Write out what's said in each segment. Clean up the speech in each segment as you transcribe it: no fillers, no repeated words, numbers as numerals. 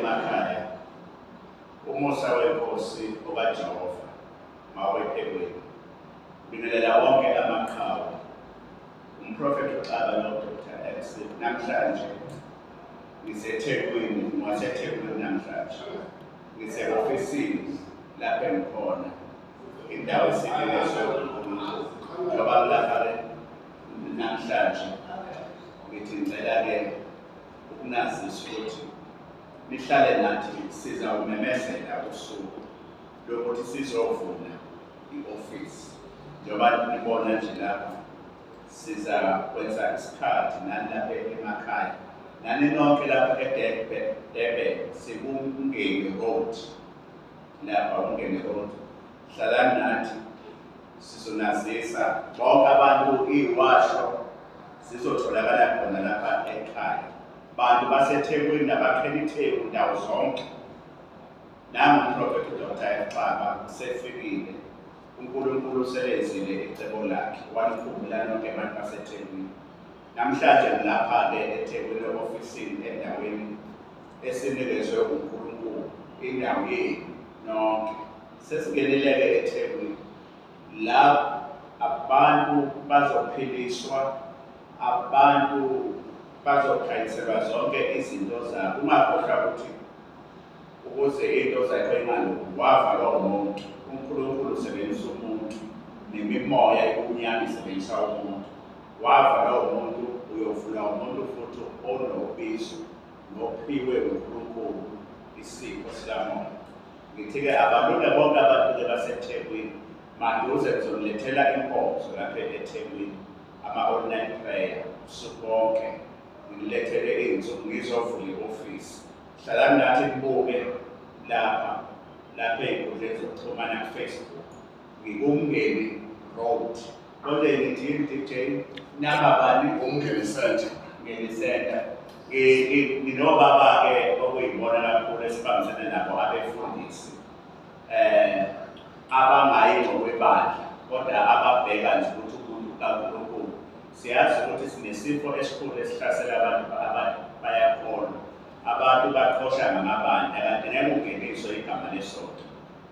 Emakhaya, umusa weNkosi okaJehova mawephe kwenu. Bingelela wonke amaqhawe. Umprofethi uXaba no-Dr. X namhlanje ngiseThekwini, ngiwaseThekwini namhlanje. Ngise-ofisini lapho engikhona, indawo esinikezwe uNkulunkulu. Njengoba ngilapha-ke namhlanje ngithi ngicela-ke ukunazisa ukuthi nihlale nathi sizawumemezela usuku lokuthi sizovula i-ofisi. Njengoba nibona nje lapha siza kwenza isikhathi nani lapha emakhaya nani nonke lapha eDurban, Durban sikuMngeni Road, lapha uMngeni Road, hlalani nathi sizonazisa bonke abantu iwasho zizotholakala khona lapha ekhaya. Bantu baseThekwini nabakhela iTheku ndawo zonke, nangu umprofethi uDr. Xaba sefikile. UNkulunkulu uselenzile icebo lakhe, wanikhumbula nonke abantu baseThekwini. Namhlanje ngilapha-ke eThekwini e-ofisini endaweni esinikezwe uNkulunkulu, indawo yenu nonke. Sesingenile-ke eThekwini la abantu bazophiliswa, abantu bazokhanyiselwa zonke izinto zabo. Ungakhohlwa ukuthi ukuze into zakho ingalungi wavalwa umuntu. UNkulunkulu usebenzisa umuntu, nemimoya yobumnyama isebenzisa umuntu. Wavalwa umuntu, uyovula umuntu futhi onobizo nophiwe uNkulunkulu isipho sikamoya. Ngithi-ke abalunge bonke abantu-ke baseThekwini, maduze ngizonilethela inkonzo lapha eThekwini, ama-online prayer usuku bonke, nginilethele iy'nsuku ngizovula i-ofisi. Hlalani nathi nibuke lapha lapha ey'nkundleni zokuxhumana ku-Facebook. NgikuMngeni Road. Konje ngithi yini DJ? Namba bani? UMngeni Center. Mngeni Center. Nginobaba-ke okuyibona kakhulu esibambisene nabo abefundisi abangayi ngokwebandla kodwa ababheka nje ukuthi umuntu kaNkulunkulu. Siyazi ukuthi sinesifo esikhulu esihlasela abantu bayakholwa. Abantu baqhosha ngamabandla kanti ngeke ungeniswe igama lesonto.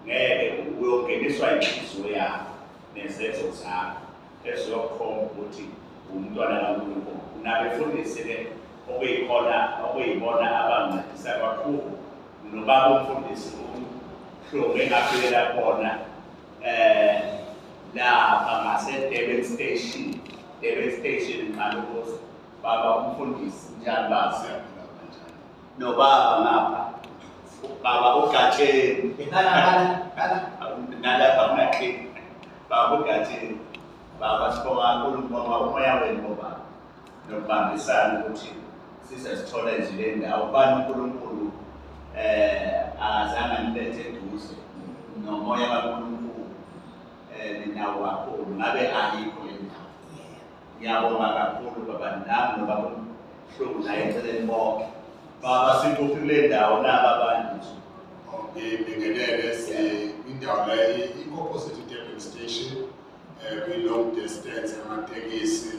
Ngeke uyongeniswa inhliziyo yakho nezenzo zakho eziyokhomba ukuthi umntwana kaNkulunkulu. Nabefundisi-ke okuyikhona okuyibona abangincedisa kakhulu nobaba umfundisi uMhlungu engafikela khona lapha ngase Durban Station, Durban Station ngiqala ukuza baba umfundisi njani baba? Siyaphila kanjani? Nobaba ngapha baba uGatsheni nalapha kunaqini baba uGatsheni. Baba sibonga kakhulu, ngibonga umoya wenu bobaba nokubambisana ukuthi size sithole nje le ndawo. Ubani uNkulunkulu akazange anilethe eduze nomoya kaNkulunkulu ninawo kakhulu, ngabe ayikho le ndawo. Ngiyabonga kakhulu baba, nami nobaba uMhlungu naye eceleni bonke. Baba sikuphi kule ndawo naba abantu nje? Ngibingelele indawo le i-opposite Durban Station, kwi-long distance yamatekisi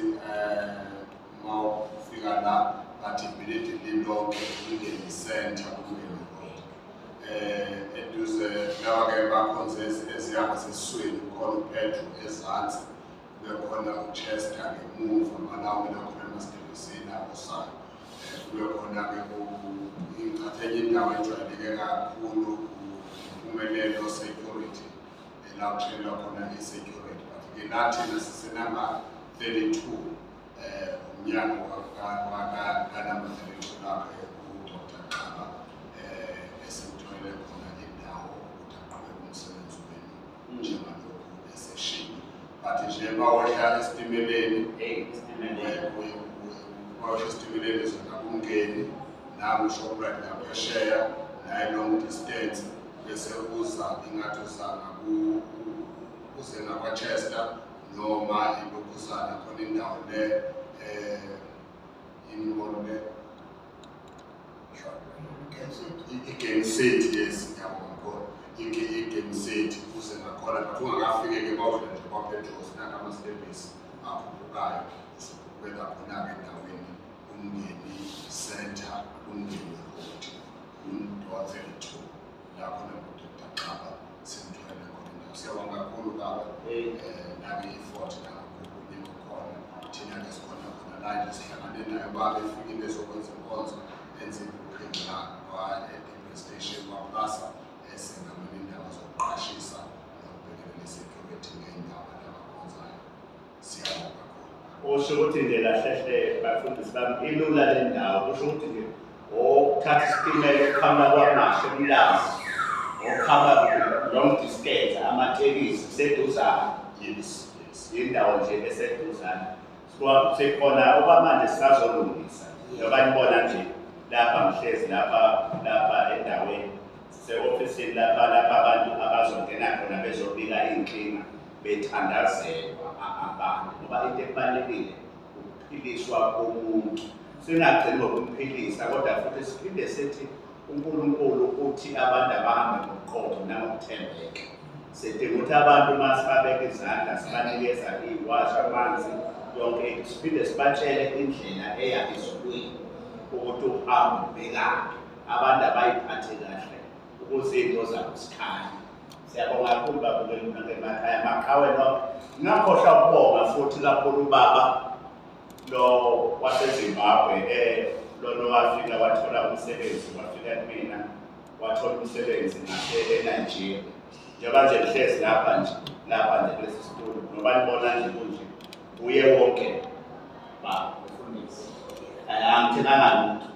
uma ufika la, but immediately lonke uMngeni Center, uMngeni Road. Eduze laba-ke bakhonze eziya ngasesiswini, kukhona uPetro ezansi, kube khona uChester ngemuva malawina khona emasitebhisini abusayo. Kube khona-ke ingcatha enye indawo ejwayeleke kakhulu, uMpumelelo Security, la kuhlelwa khona i-security, but-ke la thina sisenamba 32, umnyango kanamba 32 lapho uDr Xaba esimtholele khona indawo ukuthi aqhubeke umsebenzi wenu njengalokhu eseshilo. But nje bawehla esitimeleni, Hey, isitimeleni. bawehla esitimeleni zona kuMngeni nangu-Shoprite ngaphesheya naye long distance, bese uza ingathi uza uze ngakwa-Chester noma ilokhuzana khona indawo le yini le i-Game City. Yes, ngiyabonga khona i-Game City uze ngakhona, but ungakafike-ke bawudla nje kwaPetros nangamasitebhisi akhuphukayo, usukhuphukela khona-ke endaweni uMngeni Center, uMngeni Road. Ngo-32 la khona uDr Xaba simtholele khona indawo. Siyabonga kakhulu baba, nake i-effort nangakhulu khona. Thina-ke sikhona khona la nje, sihlangane naye ubaba efikile ezokwenza inkonzo, enze i-booking la kwa-Depot Station kwaPlasa, esengamele indaba zokuqashisa nokubhekelela i-security ngey'ndawo abantu abakhonzayo. Siyabonga kakhulu. Usho ukuthi nje kahle hle, bafundisi bami, ilula le ndawo. Kusho ukuthi nje okuthatha isitimela okuqhamuka KwaMashu eMlazi, okuhamba long distance, amatekisi kuseduzane. Yes. Indawo nje eseduzane. Sekhona okwamanje sisazolungisa njengoba nibona nje lapha, ngihlezi lapha endaweni, sise-ofisini lapha abantu abazongena khona bezobika iy'nkinga, bethandazelwa abantu, ngoba into ebalulekile ukuphiliswa komuntu. Singagcini ngokumphilisa, kodwa futhi siphinde sithi uNkulunkulu uthi abantu abahambe ngobuqotho nangokuthembeka. Sidinga ukuthi abantu uma sibabeka izandla, sibanikeza iy'washo, amanzi, yonke into, siphinde sibatshele indlela eya ezulwini ukuthi uhambe ubhekaphi. Abantu abayiphathe kahle ukuze iy'nto zabo zikhanye. Siyabonga kakhulu, babukeli nonke emakhaya, maqhawe nonke. Ngingakhohlwa ukubonga futhi kakhulu ubaba lo waseZimbabwe, lona wafika wathola umsebenzi, wafika kumina wathola umsebenzi ngase eNigeria. Njengoba nje ngihlezi lapha nje kulesi situlo, ngoba nibona nje kunje, uye wonke baba ufundisi, angithenganga lutho,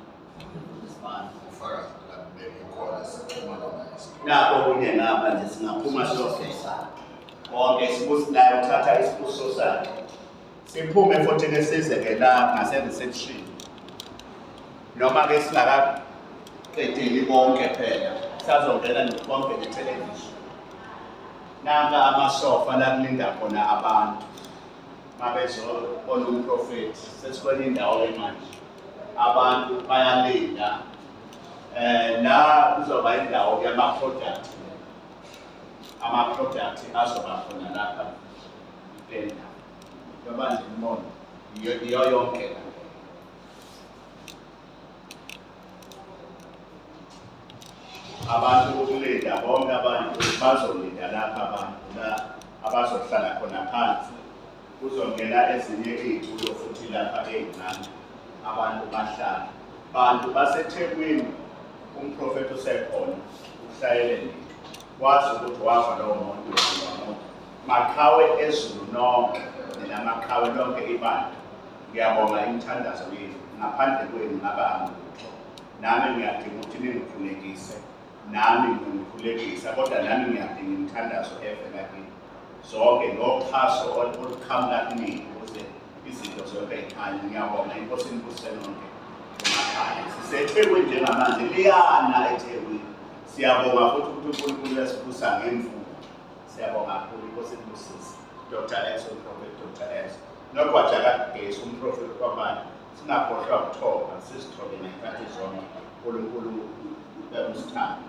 mfundisi bami. Ufakazi la bengikhona, sixhumana naye. Nakho okunye ngapha nje, singaphuma siyogeza konke, sibusi naye uthatha isibusiso sakhe. Siphume futhi-ke size-ke la ngase-reception, noma-ke singakaqedeli konke phela, sazongena konke nethelevishini. Nanka amasofa la kulinda khona abantu mabezobona umprofethi. Sesikwenye indawo-ke manje, abantu bayalinda. La kuzoba indawo yama-product, ama-product azoba khona lapha kule ndawo. Njengoba nje nibona, iyo yonke la. Abantu ukulinda, bonke abantu bazolinda lapha, abantu la abazohlala khona phansi. Kuzongena ezinye iy'tulo futhi lapha ey'ncane, abantu bahlala. Bantu baseThekwini, umprofethi usekhona, uhlayele nini, wazi ukuthi wafa lowo muntu muntu. Maqhawe ezulu nonke, nina maqhawe lonke ibandla, ngiyabonga imithandazo yenu. Ngaphandle kwenu ngaba angilutho. Nami ngiyadinga ukuthi ningikhulekise, nami nginikhulekisa, kodwa nami ngiyadinga imithandazo evela kini zonke noxhaso oluqhamuka kunini ukuze izinto zonke yikhanye. Ngiyabonga, inkosi inibusise nonke emakhaya. SiseThekwini njengamanje, liyana eThekwini. Siyabonga futhi ukuthi uNkulunkulu uyasibusa ngemvula. Siyabonga kakhulu, inkosi inibusise. Dr X, umprofethi Dr X nogwaja kagesi, umprofethi kwabantu. Singakhohlwa ukuthoba, sizithobe ngey'khathi zonke. uNkulunkulu usithande.